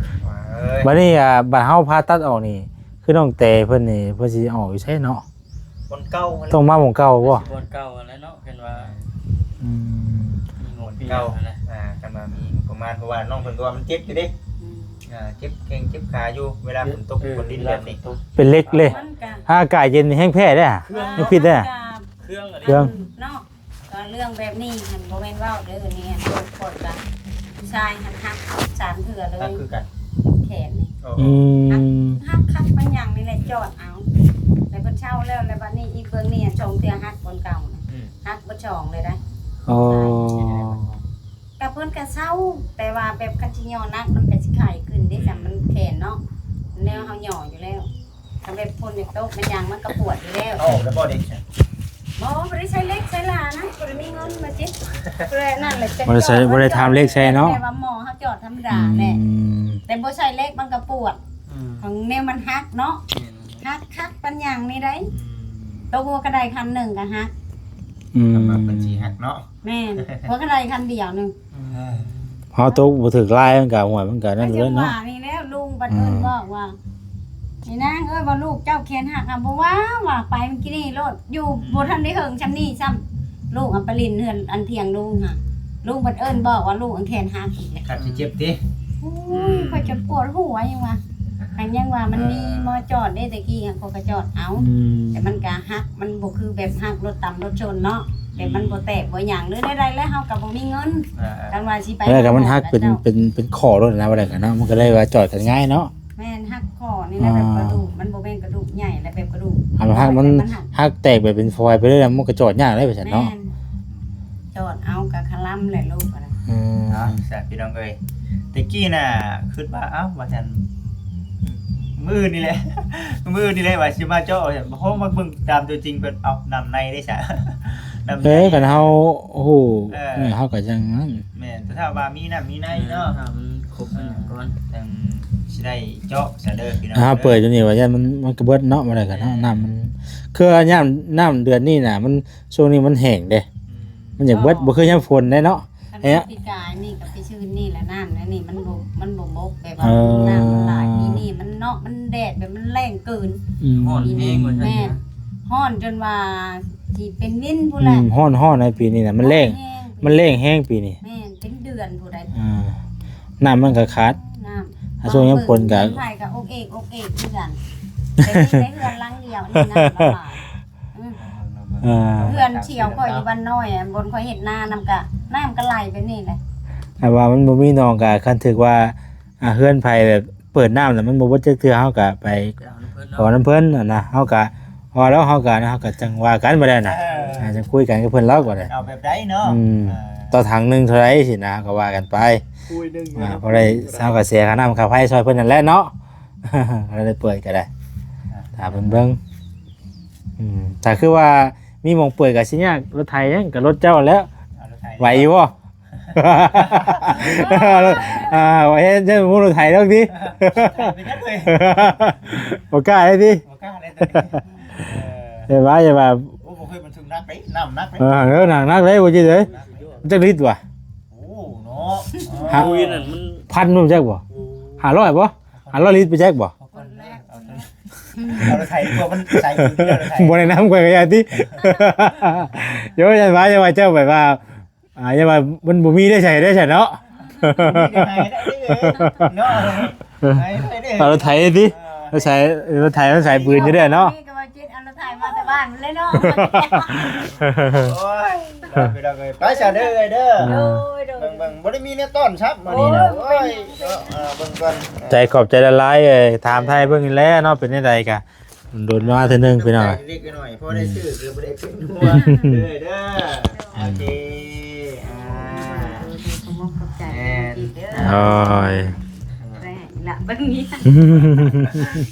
ວ່າ ເອີຍ ບັດນີ້ ອ່າ ບັດເຮົາຜ່າຕັດອອກນີ້ ຄືນ້ອງແຕເພິ່ນນີ້ ເພິ່ນຊິອອກຢູ່ໃສເນາະ? ບ່ອນເກົ່າຫັ້ນແຫຼະ ຕ້ອງມາບ່ອນເກົ່າບໍ່? ບ່ອນເກົ່າຫັ້ນແຫຼະເນາະ ເພິ່ນວ່າ ອືມ ມີງົບມີຫຍັງຫັ້ນແຫຼະ ອ່າ ຄັນວ່າມີງົບປະມານ ເພາະວ່ານ້ອງເພິ່ນກໍວ່າມັນເຈັບຢູ່ເດ້ ອືມ ອ່າ ເຈັບແຂ້ງເຈັບຂາຢູ່ ເວລາຝົນຕົກ ເອີ ຝົນດິນແບບນີ້ ເວລາຝົນຕົກ ເປັນເຫຼັກເລີຍ ມັນກະ ອາກາດເຢັນແຮງແພ້ເດ້ ເຄື່ອງ ມັນຜິດເດ້ ມັນກະ ເຄື່ອງ ເຄື່ອງ ເນາະ ກໍເລື່ອງແບບນີ້ຫັ້ນບໍ່ແມ່ນເວົ້າເດີ ນີ້ຫັ້ນ ຂ້ອຍກໍຜູ້ຊາຍຫັ້ນຫັກສາມເທື່ອເລີຍ ຫັກຄືກັນ ແຂນນີ້ ໂອ້ ອືມ ຫັກ ຫັກຄັກປານຫຍັງນີ້ແຫຼະ ຈອດເອົາ ແລ້ວເພິ່ນເຊົາແລ້ວ ແລ້ວບັດນີ້ອີກເບື້ອງນີ້ສອງເທື່ອຫັກບ່ອນເກົ່ານະ ອືມ ຫັກເບິດສອງເລີຍໄດ໋ ໂອ້ ກໍເພິ່ນກໍເຊົາ ແຕ່ວ່າແບບຄັນຊິຍໍ້ໜັກມັນກໍຊິໄຂ້ຂຶ້ນເດ້ ອືມ ຈຳມັນແຂນເນາະ ແນວເຮົາຍໍ້ຢູ່ແລ້ວ ຖ້າແບບຝົນຢາກຕົກແມ່ນຫຍັງມັນກໍປວດຢູ່ແລ້ວ ເອົາແລ້ວບໍ່ເດັກ ບໍ່ ບໍ່ໄດ້ໃຊ້ເຫຼັກໃຊ້ຫຼານະ ບໍ່ໄດ້ມີເງິນມາຈິ ບໍ່ໄດ້ນັ້ນແຫຼະ ບໍ່ໄດ້ໃຊ້ ບໍ່ໄດ້ທຳເຫຼັກໃສ່ເນາະ ແຕ່ວ່າໝໍເຮົາຈອດທຳມະດາແຫຼະ ອືມ ແຕ່ບໍ່ໃຊ້ເຫຼັກມັນກໍປວດ ອືມ ຂອງແນວມັນຫັກເນາະ ແມ່ນ ຫັກຄັກປານຫຍັງນີ້ໄດ໋ ອືມ ຕົກຫົວກະໄດຄັນໜຶ່ງກໍຫັກ ອືມ ກໍວ່າເພິ່ນຊິຫັກເນາະ ແມ່ນ ຫົວກະໄດຄັນດຽວໜຶ່ງ ເຮົາຕົກບໍ່ຖືກລາຍ ມັນກະ ຫ້ວຍ ມັນກະນັ້ນເລີຍເນາະ ກໍຈັ່ງວ່ານີ້ແຫຼະ ລຸງບັດເອີ້ນ ອ່າ ບອກວ່າ "ອີນາງເອີຍ ວ່າລູກເຈົ້າແຂນຫັກ ຫາບໍ່ວ່າ ວ່າໄປມື້ກີ້ນີ້ໂລດ ຢູ່ ອືມ ບໍ່ທັນໄດ້ເຫິງຊ່ຳນີ້ຊ້ຳ ລູກຫາໄປຫຼິ້ນເຮືອນ ອັນ ຖຽງລຸງຫັ້ນ ລຸງບັດເອີ້ນບອກວ່າລູກອັນແຂນຫັກອີກແຫຼະ ຄັນຊິເຈັບຕິ ໂອ້ຍ ອືມ ຂ້ອຍຈົນປວດຫົວ ຍັງວ່າ ຫາກຍັງວ່າມັນມີ ເອີ ໝໍຈອດເດ້ ແຕ່ກີ້ຫາກຂ້ອຍກໍຈອດເອົາ ອືມ ແຕ່ມັນກໍຫັກ ມັນບໍ່ຄືແບບຫັກລົດຕຳລົດຊົນເນາະ ແຕ່ມັນ ອືມ ບໍ່ແຕກບໍ່ຫຍັງ ຫຼື ແນວໃດແລ້ວ ເຮົາກໍບໍ່ມີເງິນ ອ່າ ຄັນວ່າຊິໄປ ແລ້ວກໍມັນຫັກເປັນ ເປັນ ເປັນຂໍ້ໂລດນະ ວ່າໄດ້ກໍເນາະ ມັນກໍເລີຍວ່າຈອດກັນງ່າຍເນາະ ແມ່ນ ຫັກຂໍ້ນີ້ແຫຼະ ອ່າ ແບບກະດູກ ມັນບໍ່ແມ່ນກະດູກໃຫຍ່ ແລະ ແບບກະດູກ ອ່າ ມັນຫັກ ມັນຫັກແຕກແບບເປັນຟອຍໄປເລີຍ ມັນກໍຈອດຍາກເລີຍ ວ່າຊັ້ນເນາະ ແມ່ນ ຈອດເອົາກະຄະລຳແຫຼະລູກ ອະນະ ອືມ ເອົາ ຊັ້ນພີ່ນ້ອງເອີຍ ແຕ່ກີ້ນະ ຄິດວ່າ ເອົ້າ ວ່າຊັ້ນ ມື້ອື່ນນີ້ແຫຼະ ມື້ອື່ນນີ້ແຫຼະວ່າຊິມາເຈາະ ພໍມາເບິ່ງຕາມຕົວຈິງເພິ່ນ ເອົ້າ ນ້ຳໃນເດ້ຊະ ນ້ຳໃນ ເອີ ຄັນເຮົາຮູ້ ເອີ ເຮົາກໍຈັ່ງນັ້ນ ແມ່ນ ແຕ່ຖ້າວ່າມີນ້ຳມີໃນເນາະ ເອີ ຖ້າມັນຄົບມັນຫຍັງກ່ອນ ຈັ່ງຊິໄດ້ເຈາະຊະເດີພີ່ນ້ອງ ຖ້າເປີດຢູ່ນີ້ວ່າຢ້ານມັນ ມັນກະເບິດເນາະ ບໍ່ໄດ້ກໍເນາະ ແມ່ນ ນ້ຳມັນ ຄືຍາມ ນ້ຳເດືອນນີ້ນະ ມັນ ຊ່ວງນີ້ມັນແຫ້ງເດ້ ອືມ ມັນຢາກເບິດ ອໍ ບໍ່ຄືຍາມຝົນເດ້ເນາະ ຄັນ ເອີ ປີກາຍນີ້ກັບປີຊືນນີ້ລະ ນ້ຳໃນນີ້ມັນບໍ່ ມັນບໍ່ບົກ ແບບວ່າ ເອີ ນ້ຳມັນຫຼາຍ ປີນີ້ມັນເນາະ ມັນແດດແບບມັນແລ້ງເກີນ ອືມ ຮ້ອນແຮງວ່າຊັ້ນ ແມ່ນ ຮ້ອນຈົນວ່າຊິເປັນວິນພຸ້ນແຫຼະ ອືມ ຮ້ອນ ຮ້ອນໃນປີນີ້ນະ ມັນແລ້ງ ຮ້ອນແຮງ ມັນແລ້ງແຮງປີນີ້ ແມ່ນ ເປັນເດືອນພຸ້ນໃດ ອ່າ ນ້ຳມັນກໍຂາດ ນ້ຳ ຖ້າຊ່ວງຍາມຝົນກໍ ໄຜກໍອົກເອກ ອົກເອກຄືກັນ ແຕ່ມີແຕ່ເຮືອນຫຼັງດຽວນີ້ນະ ລະບາຍ. ອືມ ເອີ ເຮືອນຊຽວຂ້ອຍຢູ່ບ້ານນ້ອຍ ອັນບ່ອນຂ້ອຍເຮັດນານຳກະ ນ້ຳກະໄຫຼໄປນີ້ແຫຼະ. ຖ້າວ່າມັນບໍ່ມີໜອງກະ ຄັນຖືກວ່າ ອ່າ ເຮືອນໃຜແບບເປີດນ້ຳແລ້ວມັນບໍ່ເບິດຈັກເທື່ອ ເຮົາກະໄປ ໄປເອົານຳເພິ່ນເນາະ ຂໍນຳເພິ່ນຫັ້ນນະ ເຮົາກະ ພໍແລ້ວເຮົາກະ ເຮົາກະຈັ່ງວ່າກັນບາດນັ້ນນະ. ເອີ ອ່າ ຈັ່ງຄຸຍກັນກັບເພິ່ນແລ້ວບາດນີ້ ເອົາແບບໃດເນາະ. ອືມ ເອີ ຕໍ່ຖັງໜຶ່ງເທົ່າໃດຊີ້ນະ ເຮົາກະວ່າກັນໄປ. ຄຸຍໜຶ່ງ ອ່າ ພໍໄດ້ ເຮົາກະເສຍຄ່ານ້ຳຄ່າໄຟຊ່ອຍເພິ່ນນັ້ນແຫຼະເນາະ. ເຮົາໄດ້ເປີດກະໄດ້ ອ່າ ຖ້າເພິ່ນເບິ່ງ. ອືມ ຖ້າຄືວ່າມີໝ່ອງເປີດກະຊິຍາກ ລົດໄຖຫຍັງກະລົດເຈົ້າແລ້ວ ເອົາລົດໄຖ ໄຫວຢູ່ບໍ່? ອ່າ ວ່າເຮັດຈັງບໍ່ລົດໄຖດອກຕິ ໄຖໄປຈັກເລີຍ ບໍ່ກ້າເລີຍຕິ ບໍ່ກ້າເລີຍຕອນນີ້. ເອີ ຢ່າວ່າ ຢ່າວ່າ ໂອ້ ບໍ່ເຄີຍບັນທຶກໜັກເດ້ ນ້ຳໜັກເດ້. ເອີ ໜັກ ໜັກເດ້ບໍ່ຈິດເອີຍ ໜັກເດ້ ມັນຈັກລິດວະ? ໂອ້ເນາະ ຮະ ໂອ້ຍ ນັ້ນມັນ ພັນ ຮູ້ຈັກບໍ່? ໂອ້ ຫ້າຮ້ອຍບໍ່? ຫ້າຮ້ອຍລິດໄປແຈັກບໍ່? ຄົນແລກ ເອົາຕົວ ເອົາລົດໄຖດີກວ່າ ມັນໃສ່ຢູ່ເດີລົດໄຖ ບໍ່ແນະນຳຂ້ອຍກະຢ່າຕິ. ໂຍ ຢ່າວ່າ ຢ່າວ່າເຈົ້າແບບວ່າ ອ່າ ຢ່າວ່າມັນບໍ່ມີໄດ້ໃຊ້ໄດ້ຊັ້ນເນາະ ມີໄດ້ໃຫ້ໄດ້ເດີເນາະ ໃຫ້ໄດ້ເດີ ເອົາລົດໄຖຕິ ເອີ ລົດໄຖ ລົດໄຖມັນໃຊ້ປືນຢູ່ເດ້ເນາະ ມີກະວ່າຈິດ ເອົາລົດໄຖມາແຕ່ບ້ານພຸ້ນແຫຼະເນາະ. ໂອ້ຍ ພີ່ນ້ອງເອີຍ ໄປຊະເດີເອີຍເດີ ໂດຍ ໂດຍ ເບິ່ງໆ ບໍ່ໄດ້ມີແນວຕ້ອນຊັບມື້ນີ້ນະ ໂອ້ຍ ໂອ້ຍ ເນາະ ເອີ ເບິ່ງກ່ອນ ໃຈຂອບໃຈຫຼາຍໆ ເອີຍ ຖາມໄທເບິ່ງນີ້ແຫຼະເນາະ ເປັນແນວໃດກະ ໂດນມາເທື່ອໜຶ່ງພີ່ນ້ອງ ເລັກນ້ອຍ ພໍໄດ້ຊື້ກະບໍ່ໄດ້ເປັນຫົວເດີ ເດີ ໂອເຄ ອ່າ ຂອບໃຈ ແມ່ນ ໂອ້ຍ ໄປໃຫ້ລະເບິ່ງນີ້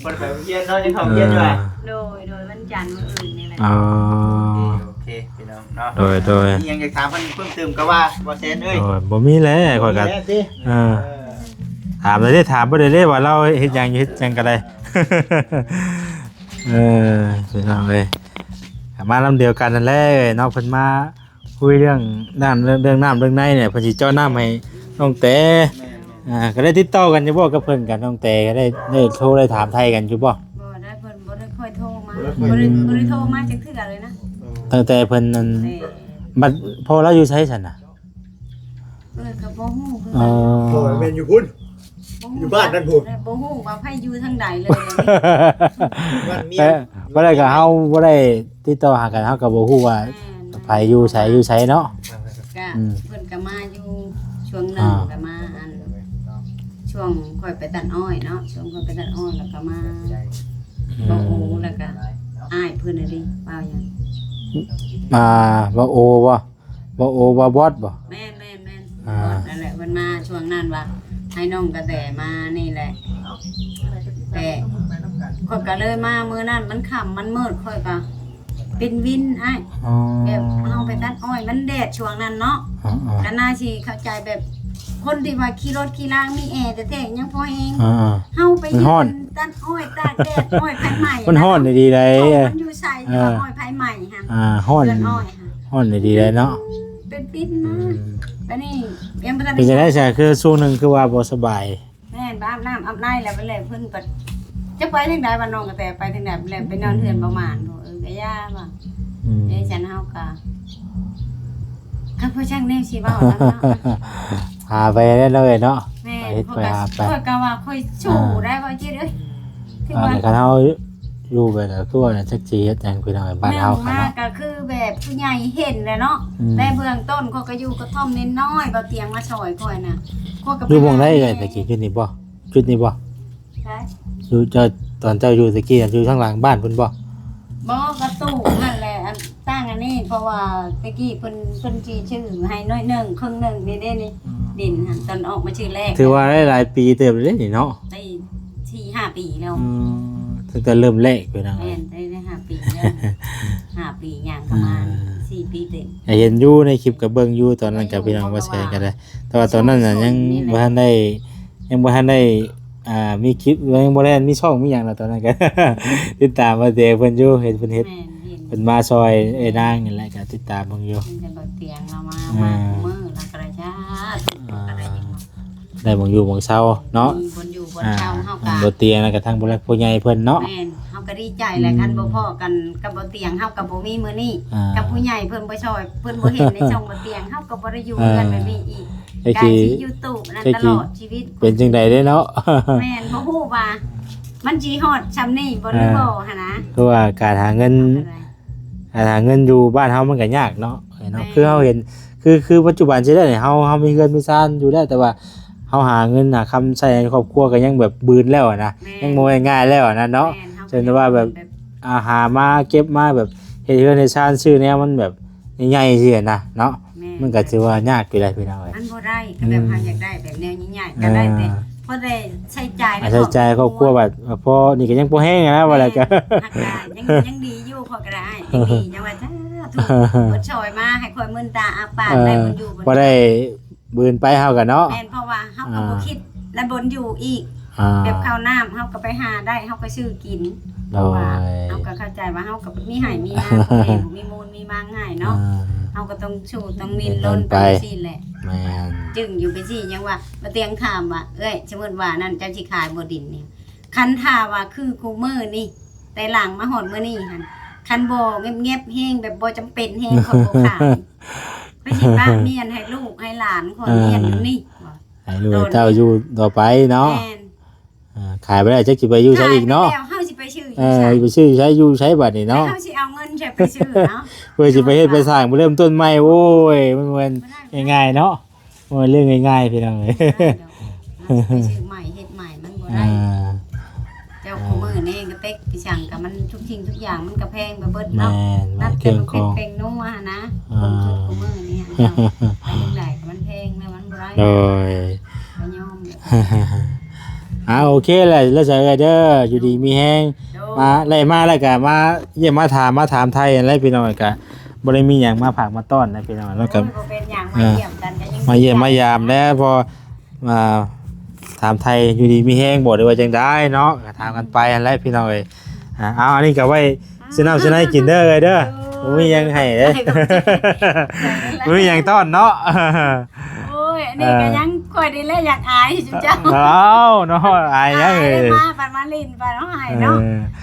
ບໍ່ໄດ້ໄປໂຮງຮຽນເນາະ ຍັງເຂົ້າໂຮງຮຽນຢູ່ຫວາ? ເອີ ໂດຍ ໂດຍ ວັນຈັນມື້ອື່ນນີ້ແຫຼະ ອໍ ໂອເຄ ພີ່ນ້ອງເນາະ ໂດຍ ໂດຍ ມີຫຍັງຢາກຖາມເພິ່ນເພີ່ມເຕີມກະວ່າ ບໍ່ແຊນເອີຍ ໂອ້ຍ ບໍ່ມີແຫຼະ ຂ້ອຍກະ ເອີ ເອີ ຖາມໄດ້ເດ້ ຖາມບໍ່ໄດ້ເດ້ ວ່າລາວເຮັດຫຍັງ ເຮັດຫຍັງກະໄດ້ ເອີ ພີ່ນ້ອງເອີຍ ກະມານຳດຽວກັນນັ້ນແຫຼະເນາະ ເພິ່ນມາຄຸຍເລື່ອງດ້ານ ເລື່ອງ ເລື່ອງນ້ຳເລື່ອງໃນນີ້ ເພິ່ນຊິເຈາະນ້ຳໃຫ້ນ້ອງແຕ ແມ່ນໆ ອ່າ ກະໄດ້ຕິດຕໍ່ກັນຢູ່ບໍ່ກັບເພິ່ນ ກັບນ້ອງແຕ ກະໄດ້ ໄດ້ໂທໄດ້ຖາມໄທກັນຢູ່ບໍ່? ບໍ່ໄດ້ ເພິ່ນບໍ່ໄດ້ຄ່ອຍໂທມາ ບໍ່ໄດ້ຄ່ອຍ ບໍ່ໄດ້ ອືມ ບໍ່ໄດ້ໂທມາຈັກເທື່ອເລີຍນະ ຕັ້ງແຕ່ເພິ່ນນັ້ນ ແມ່ນ ບັດພໍ່ລາວຢູ່ໃສຊັ້ນນະ? ເອີ ກະບໍ່ຮູ້ຄືກັນ ອໍ ພໍ່ແມ່ນຢູ່ພຸ້ນ ບໍ່ຮູ້ ຢູ່ບ້ານນັ້ນພຸ້ນ ບໍ່ຮູ້ວ່າໃຜຢູ່ທາງໃດເລີຍ ບ້ານເມຍ ແຕ່ບໍ່ໄດ້ກະເຮົາບໍ່ໄດ້ຕິດຕໍ່ຫາກັນ ເຮົາກະບໍ່ຮູ້ວ່າ ແມ່ນ ໃຜຢູ່ໃສ ຢູ່ໃສເນາະ ກະ ອືມ ເພິ່ນກະມາຢູ່ຊ່ວງໜຶ່ງ ອ່າ ກະມາອັນ ຊ່ວງຂ້ອຍໄປຕັດອ້ອຍເນາະ ຊ່ວງຂ້ອຍໄປຕັດອ້ອຍ ແລ້ວກະມາ ອືມ ບ່າວໂອ ແລ້ວກະອ້າຍເພິ່ນຫັ້ນເດ ບ່າວຫຍັງ ອ່າ ບ່າວໂອບໍ່? ບໍ່ໂອ ບໍ່ບອດບໍ່? ແມ່ນໆໆ ອ່າ ບອດນັ້ນແຫຼະ ເພິ່ນມາຊ່ວງນັ້ນວ່າ ໃຫ້ນ້ອງກະແຕມານີ້ແຫຼະ ແຕ່ຂ້ອຍກະເລີຍມາມື້ນັ້ນ ມັນຄ່ຳມັນມືດ ຂ້ອຍກະເປັນວິນອ້າຍ ອໍ ແບບເຮົາໄປຕັດອ້ອຍ ມັນແດດຊ່ວງນັ້ນເນາະ ອໍໆ ກະໜ້າຊິເຂົ້າໃຈແບບ ຄົນທີ່ວ່າຂີ່ລົດຂີ່ລາງມີແອແທ້ໆ ຍັງພໍແຮງ ອ່າໆ ເຮົາໄປ ມັນຮ້ອນ ຢືນຕັດອ້ອຍຕາກແດດ ອ້ອຍໄຟໄໝ້ ມັນຮ້ອນດີໆໃດ໋ ມັນຢູ່ໃສ ເອີ ອ້ອຍໄຟໄໝ້ຫັ້ນ ອ່າ ຮ້ອນ ເຮືອນອ້ອຍ ຮ້ອນດີໆໃດເນາະ ເປັນປິນມາ ອືມ ບາດນີ້ຍັງບໍ່ທັນ ເປັນຈັ່ງໃດຊະ ຄືຊ່ວງໜຶ່ງຄືວ່າບໍ່ສະບາຍ? ແມ່ນ ໄປອາບນ້ຳອາບໃນແລ້ວ ບາດແລ້ວເພິ່ນກໍ ຈັກໄປທາງໃດ ວ່ານ້ອງກະແຕໄປທາງໃດ ແລ້ວໄປນອນເຮືອນປະມານ ເອີ ກະຢ່າວ່າ ອືມ ເອີ ຊັ້ນເຮົາກະ ກະບໍ່ຈັກແນວຊິເວົ້ານຳເນາະ ຫາໄປແລ້ວເນາະ ເອີຍເນາະ ແມ່ນ ຂ້ອຍກະວ່າຂ້ອຍສູ້ໄດ້ ບ່າວຈິດເອີຍ ຖືວ່າ ຄັນເຮົາຢູ່ແບບນັ້ນ ຄືວ່າຈັກຊິເຮັດຫຍັງພີ່ນ້ອງ ບ້ານເຮົາ ໜຶ່ງມາກະຄືແບບຜູ້ໃຫຍ່ເຫັນແຫຼະເນາະ ອືມ ແຕ່ເບື້ອງຕົ້ນຂ້ອຍກະຢູ່ກະທ່ອມນ້ອຍໆ ບ່າວຕຽງມາຊ່ອຍຂ້ອຍນະ ຂ້ອຍກະ ຢູ່ໝ່ອງໃດເອີຍ ຕະກີ້ ຈຸດນີ້ບໍ່? ຈຸດນີ້ບໍ່? ໃສ? ຢູ່ ເຈົ້າ ຕອນເຈົ້າຢູ່ຕະກີ້ຫັ້ນ ຢູ່ທາງຫຼັງບ້ານພຸ້ນບໍ່? ບໍ່ ກະຕູ້ຫັ້ນແຫຼະ ອັນ ຕັ້ງອັນນີ້ ເພາະວ່າແຕ່ກີ້ເພິ່ນ ເພິ່ນຊິຊື້ໃຫ້ໜ້ອຍໜຶ່ງ ເຄິ່ງໜຶ່ງນີ້ເດ້ນີ້ ອືມ ດິນຫັ້ນ ຕອນອອກມາຊື່ແລກ ຖືວ່າໄດ້ຫຼາຍປີເຕີບແລ້ວເດ້ນີ້ເນາະ ໄດ້ສີ່ຫ້າປີແລ້ວ ອືມ ຕັ້ງແຕ່ເລີ່ມແລກພຸ້ນນະ ແມ່ນ ໄດ້ ໄດ້ຫ້າປີແລ້ວ ຫ້າປີຍ່າງເຂົ້າມາ ອ່າ ສີ່ປີເຕັມ ກະເຫັນຢູ່ໃນຄລິບ ກະເບິ່ງຢູ່ຕອນນັ້ນ ກະພີ່ນ້ອງ ບໍ່ແຊນກະໄດ້ ແຕ່ວ່າຕອນນັ້ນນະ ຍັງບໍ່ທັນໄດ້ ຍັງບໍ່ທັນໄດ້ ອ່າ ມີຄລິບ ຍັງບໍ່ໄດ້ມີຊ່ອງມີຫຍັງເນາະ ຕອນນັ້ນກະ ຕິດຕາມບ່າວຕຽງເພິ່ນຢູ່ ເຫັນເພິ່ນເຮັດ ແມ່ນ ເຫັນ ເພິ່ນມາຊ່ອຍເອື້ອຍນາງນີ້ແຫຼະ ກະຕິດຕາມເບິ່ງຢູ່ ມີແຕ່ບ່າວຕຽງລາວມາ ອ່າ ມາທຸກມື້ ລາວກະໄດ້ ສາທຸ ອ່າ ກະໄດ້ເຫັນເນາະ ໄດ້ບ່ອນຢູ່ບ່ອນເຊົາເນາະ ມີບ່ອນຢູ່ບ່ອນເຊົາ ອ່າ ເຮົາກະ ບ່າວຕຽງ ແລ້ວກະທາງຜູ້ຫຼັກຜູ້ໃຫຍ່ເພິ່ນເນາະ ແມ່ນ ເຮົາກະດີໃຈແຫຼະ ອືມ ຄັນບໍ່ພໍ້ກັນກັບບ່າວຕຽງ ເຮົາກະບໍ່ມີມື້ນີ້ ອ່າ ກັບຜູ້ໃຫຍ່ເພິ່ນບໍ່ຊ່ອຍ ເພິ່ນບໍ່ເຫັນໃນຊ່ອງບ່າວຕຽງ ເຮົາກະບໍ່ໄດ້ຢູ່ເຮືອນແບບນີ້ອີກ ກະຊິຢູ່ຕູບນັ້ນຕະຫຼອດຊີວິດ ເປັນຈັ່ງໃດເດ້ເນາະ ແມ່ນ ບໍ່ຮູ້ວ່າ ມັນຊິຮອດຊ່ຳນີ້ບໍ່ ຫຼືບໍ່ຫັ້ນນະ ຄືວ່າການຫາເງິນ ເອົາໄປໄດ້ ການຫາເງິນຢູ່ບ້ານເຮົາມັນກໍຍາກເນາະ ເນາະ ແມ່ນ ຄືເຮົາເຫັນ ຄື ຄືປັດຈຸບັນຊີ້ແລ້ວນີ້ ເຮົາ ເຮົາມີເຮືອນມີຊານຢູ່ແລ້ວ ແຕ່ວ່າເຮົາຫາເງິນຫາຄຳໃຊ້ໃຫ້ຄອບຄົວກໍຍັງແບບບືນແລ້ວນະ ແມ່ນ ຍັງບໍ່ແມ່ນງ່າຍແລ້ວນະເນາະ ແມ່ນ ເຊັ່ນວ່າແບບ ເຮົາກໍຍັງແບບ ອ່າ ຫາມາເກັບມາແບບເຮັດເຮືອນເຮັດຊານ ຊື້ແນວມັນແບບໃຫຍ່ໆ ຊີ້ນະເນາະ ແມ່ນ ມັນກໍຖືວ່າຍາກຢູ່ແຫຼະພີ່ນ້ອງເອີຍ ມັນບໍ່ໄດ້ ກໍແບບ ອືມ ເຮົາຢາກໄດ້ແບບແນວໃຫຍ່ໆ ກໍໄດ້ແຕ່ ອ່າ ພໍໄດ້ໃຊ້ຈ່າຍໃນ ໃຊ້ຈ່າຍໃນຄອບຄົວ ຄອບຄົວ ແບບ ເອີ ພໍນີ້ກໍຍັງພໍແຮງນະ ວ່າແລ້ວກໍ ແມ່ນ ຫາກກໍຍັງ ຍັງດີຢູ່ ຂ້ອຍກໍໄດ້ ຍັງດີ ຍັງວ່າສາທຸ ເພິ່ນຊ່ອຍມາໃຫ້ຂ້ອຍມື່ນຕາອ້າປາກ ເອີ ໄດ້ບຸນຢູ່ບຸນ ບໍ່ໄດ້ບືນໄປເຮົາກໍເນາະ ແມ່ນ ເພາະວ່າເຮົາກໍບໍ່ ອ່າ ຄິດ ແລະ ບ່ອນຢູ່ອີກ ອ່າ ແບບເຂົ້ານ້ຳເຮົາກໍໄປຫາໄດ້ ເຮົາກໍຊື້ກິນ ໂດຍ ເພາະວ່າເຮົາກໍເຂົ້າໃຈວ່າເຮົາກໍມີໄຮ່ມີນາ ພໍ່ແມ່ບໍ່ມີມູນມີມັງໃຫ້ເນາະ ອ່າ ເຮົາກໍຕ້ອງສູ້ຕ້ອງດີ້ນລົນໄປ ຈັ່ງຊີ້ແຫຼະ ແມ່ນ ຈຶ່ງຢູ່ໄປຊີ້ ຍັງວ່າ ບໍ່ຕຽງຖາມວ່າ ເອື້ອຍ ສົມມຸດວ່ານັ້ນ ເຈົ້າຊິຂາຍບໍ່ດິນນີ້ ຄັນຖ້າວ່າຄືຄູ່ມື້ນີ້ ແຕ່ຫຼັງມາຮອດມື້ນີ້ຫັ້ນ ຄັນບໍ່ແງບໆແຮງ ແບບບໍ່ຈຳເປັນແຮງ ຂ້ອຍບໍ່ຂາຍ ຂ້ອຍຊິປະໝ້ຽນໃຫ້ລູກໃຫ້ຫຼານຂ້ອຍ ເອີ ໝ້ຽນຢູ່ນີ້ ໃຫ້ລູກໃຫ້ເຕົ້າຢູ່ຕໍ່ໄປເນາະ ແມ່ນ ອ່າ ຂາຍໄປແລ້ວຈັກຊິໄປຢູ່ໃສອີກເນາະ ຂາຍໄປແລ້ວເຮົາຊິໄປຊື້ຢູ່ໃສ ເອີ ໄປຊື້ຢູ່ໃສ ຢູ່ໃສບັດນີ້ເນາະ ແລ້ວເຮົາຊິເອົາເງິນໃສໄປຊື້ເນາະ ເພື່ອຊິໄປເຮັດໄປສ້າງ ໄປເລີ່ມຕົ້ນໃໝ່ ໂອ້ຍ ມັນບໍ່ແມ່ນ ບໍ່ໄດ້ ງ່າຍໆເນາະ ບໍ່ແມ່ນເລື່ອງງ່າຍໆ ພີ່ນ້ອງເອີຍ ບໍ່ໄດ້ດອກ ເຮົາຊິໄປຊື້ໃໝ່ເຮັດໃໝ່ມັນບໍ່ໄດ້ ອ່າ ເຈົ້າ ອ່າ ຄູ່ມື້ນີ້ກະເຕັກໄປສັ່ງກະມັນທຸກສິ່ງທຸກຢ່າງມັນກະແພງໄປເບິດເນາະ ແມ່ນ ນັບແຕ່ ເຄື່ອງຂອງ ແປ້ງນົວຫັ້ນນະ ອ່າ ຄົນທຸກຄູ່ມື້ນີ້ຫັ້ນເຈົ້າ ໄປທາງໃດກະມັນແພງແລ້ວມັນບໍ່ໄດ້ ໂດຍ ບໍ່ຍອມ ອ່າ ໂອເຄແຫຼະ ແລ້ວຊະເອື້ອຍເດີ ຢູ່ດີມີແຮງ ໂດຍ ມາ ໄດ້ມາແລ້ວກະມາຢ້ຽມມາຖາມ ມາຖາມໄຖ່ຫັ້ນແຫຼະພີ່ນ້ອງ ກະບໍ່ໄດ້ມີຫຍັງມາຝາກມາຕ້ອນນະພີ່ນ້ອງ ແລ້ວກະ ໂອ້ຍ ບໍ່ເປັນຫຍັງ ອ່າ ມາຢ້ຽມກັນກະຍັງ ມາຢ້ຽມມາຢາມແດ່ ພໍ ອ່າ ຖາມໄຖ່ຢູ່ດີມີແຮງບໍ່ ຫຼືວ່າຈັ່ງໃດເນາະ ກໍຖາມກັນໄປຫັ້ນແຫຼະພີ່ນ້ອງເອີຍ ອ່າ ເອົາ ອັນນີ້ກໍໄວ້ຊື້ນ້ຳຊື້ໃນກິນເດີເອື້ອຍເດີ ໂດຍ ບໍ່ມີຫຍັງໃຫ້ເດ້ ບໍ່ມີຫຍັງຕ້ອນເນາະ ໂອ້ຍ ອັນນີ້ກໍຍັງຂ້ອຍນີ້ແຫຼະຢາກອາຍຈຸເຈົ້າ ເອົາເນາະ ອາຍຫຍັງເອີຍ ມາ ບັດມາຫຼິ້ນ ບັດເຮົາໃຫ້ເນາະ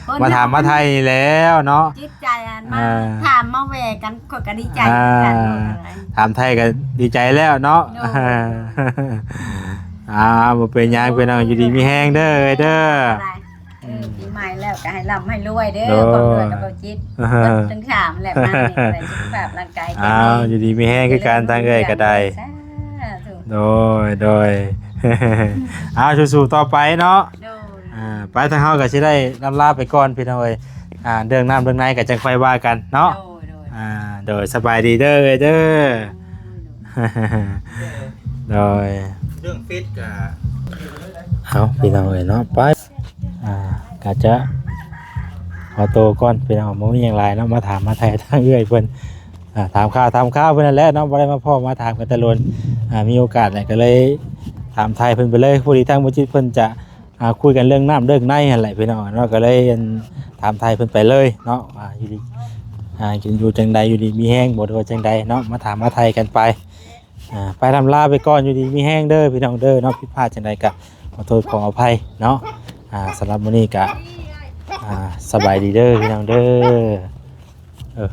ເອີ ຄົນ ມາຖາມມາໄຖ່ນີ້ແລ້ວເນາະ ຈິດໃຈອັນມາ ອ່າ ຖາມມາແວ່ກັນ ຂ້ອຍກໍດີໃຈຄືກັນ ອ່າ ເນາະ ຖາມໄຖ່ກໍດີໃຈແລ້ວເນາະ ໂດຍ ອ່າ ບໍ່ເປັນຫຍັງ ພີ່ນ້ອງ ຢູ່ດີມີແຮງເດີເອື້ອຍເດີ ເອີ ປີໃໝ່ແລ້ວກໍໃຫ້ລ່ຳໃຫ້ລວຍເດີ ໂດຍ ຄວາມລວຍກັບເບົາຈິດ ອ່າ ເບິດທັງສາມແຫຼະ ມານີ້ກໍໄດ້ສຸຂະພາບຮ່າງກາຍແຂງແຮງ ອ້າວ ຢູ່ດີມີແຮງຄືກັນ ທາງເອື້ອຍກໍໄດ້ ສາທຸ ໂດຍ ໂດຍ ອ້າວ ສູ້ໆຕໍ່ໄປເນາະ ໂດຍ ອ່າ ໄປ ທາງເຮົາກໍຊິໄດ້ລ່ຳລາໄປກ່ອນພີ່ນ້ອງເອີຍ ອ່າ ເລື່ອງນ້ຳເລື່ອງໃນກໍຈັ່ງຄ່ອຍວ່າກັນເນາະ ໂດຍ ໂດຍ ອ່າ ໂດຍ ສະບາຍດີເດີເອື້ອຍເດີ ໂດຍ ໂດຍ ເລື່ອງເຟສກະ ເອົາ ພີ່ນ້ອງເອີຍເນາະ ໄປ ອ່າ ກະຈະຂໍໂຕກ່ອນພີ່ນ້ອງ ບໍ່ມີຫຍັງຫຼາຍເນາະ ມາຖາມມາໄຖ່ທາງເອື້ອຍເພິ່ນ ອ່າ ຖາມຂ່າວຖາມຄາວເພິ່ນນັ້ນແຫຼະເນາະ ບໍ່ໄດ້ມາພໍ້ມາຖາມກັນແຕ່ດົນ ອ່າ ມີໂອກາດແຫຼະ ກໍເລີຍຖາມໄຖ່ເພິ່ນໄປເລີຍ ພໍດີທາງບໍ່ຈິດເພິ່ນຈະ ອ່າ ຄຸຍກັນເລື່ອງນ້ຳເລື່ອງໃນຫັ້ນແຫຼະພີ່ນ້ອງເນາະ ກໍເລີຍ ອັນ ຖາມໄຖ່ເພິ່ນໄປເລີຍເນາະ ອ່າ ຢູ່ດີ ອ່າ ກິນຢູ່ຈັ່ງໃດ ຢູ່ດີມີແຮງບໍ່ ຫຼືວ່າຈັ່ງໃດເນາະ ມາຖາມມາໄຖ່ກັນໄປ ອ່າ ໄປລ່ຳລາໄປກ່ອນ ຢູ່ດີມີແຮງເດີພີ່ນ້ອງເດີເນາະ ຜິດພາດຈັ່ງໃດກໍຂໍໂທດຂໍອະໄພເນາະ ອ່າ ສຳລັບມື້ນີ້ກໍ ອ່າ ສະບາຍດີເດີພີ່ນ້ອງເດີ ເອີ